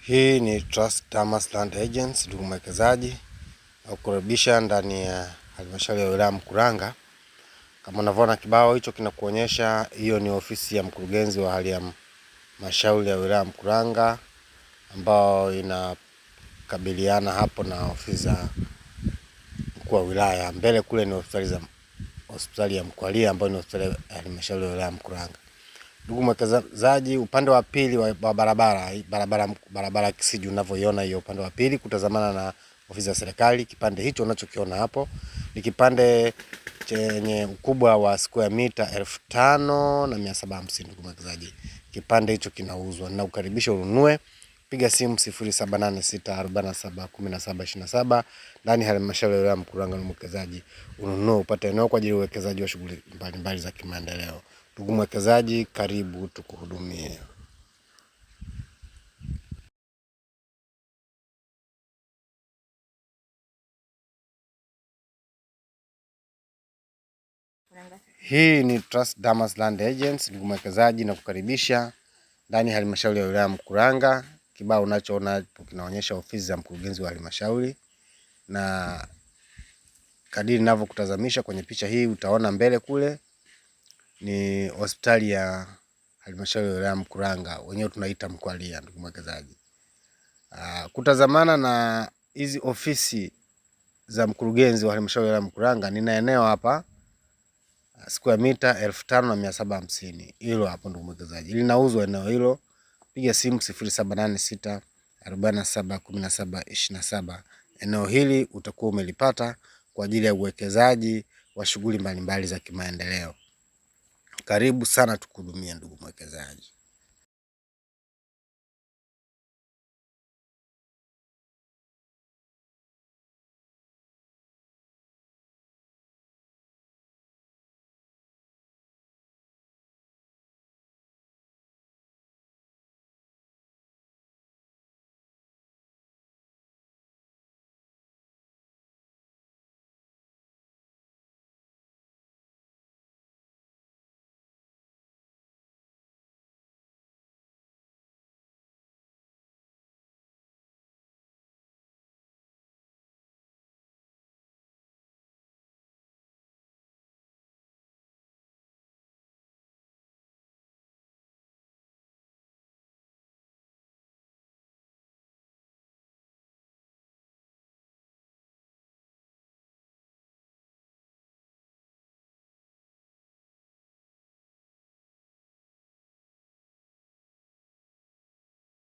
Hii ni Trust Damas Land Agents, ndugu mwekezaji, na kukaribisha ndani ya halmashauri ya wilaya Mkuranga. Kama unavyoona kibao hicho kinakuonyesha, hiyo ni ofisi ya mkurugenzi wa halmashauri ya wilaya Mkuranga ambao inakabiliana hapo na ofisi za mkuu wa wilaya. Mbele kule ni hospitali ya Mkwalia ambayo ni hospitali ya halmashauri ya wilaya Mkuranga. Ndugu mwekezaji, upande wa pili wa barabara barabara barabara Kisiju unavyoiona hiyo, upande wa pili kutazamana na ofisi za serikali, kipande hicho unachokiona hapo ni kipande chenye ukubwa wa square mita 5750. Ndugu mwekezaji, kipande hicho kinauzwa na ukaribisha ununue. Piga simu 0786471727 ndani ya halmashauri ya wilaya Mkuranga, na mwekezaji ununue upate eneo kwa ajili ya uwekezaji wa shughuli mbalimbali za kimaendeleo. Ndugu mwekezaji, karibu tukuhudumie. Hii ni Trust Damas Land Agents, ndugu mwekezaji, na kukaribisha ndani ya halmashauri ya wilaya Mkuranga. Kibao unachoona hapo kinaonyesha ofisi za mkurugenzi wa halmashauri, na kadiri ninavyokutazamisha kwenye picha hii utaona mbele kule ni hospitali ya halmashauri ya wilaya Mkuranga, wenyewe tunaita Mkwalia, ndugu mwekezaji. Kutazamana na hizi ofisi za mkurugenzi wa halmashauri ya wilaya Mkuranga, nina eneo hapa square mita 5750. Hilo hapo ndugu mwekezaji, linauzwa eneo hilo. Piga simu 0786 47 17 27. Eneo hili utakuwa umelipata kwa ajili ya uwekezaji wa shughuli mbalimbali za kimaendeleo. Karibu sana tukuhudumia ndugu mwekezaji.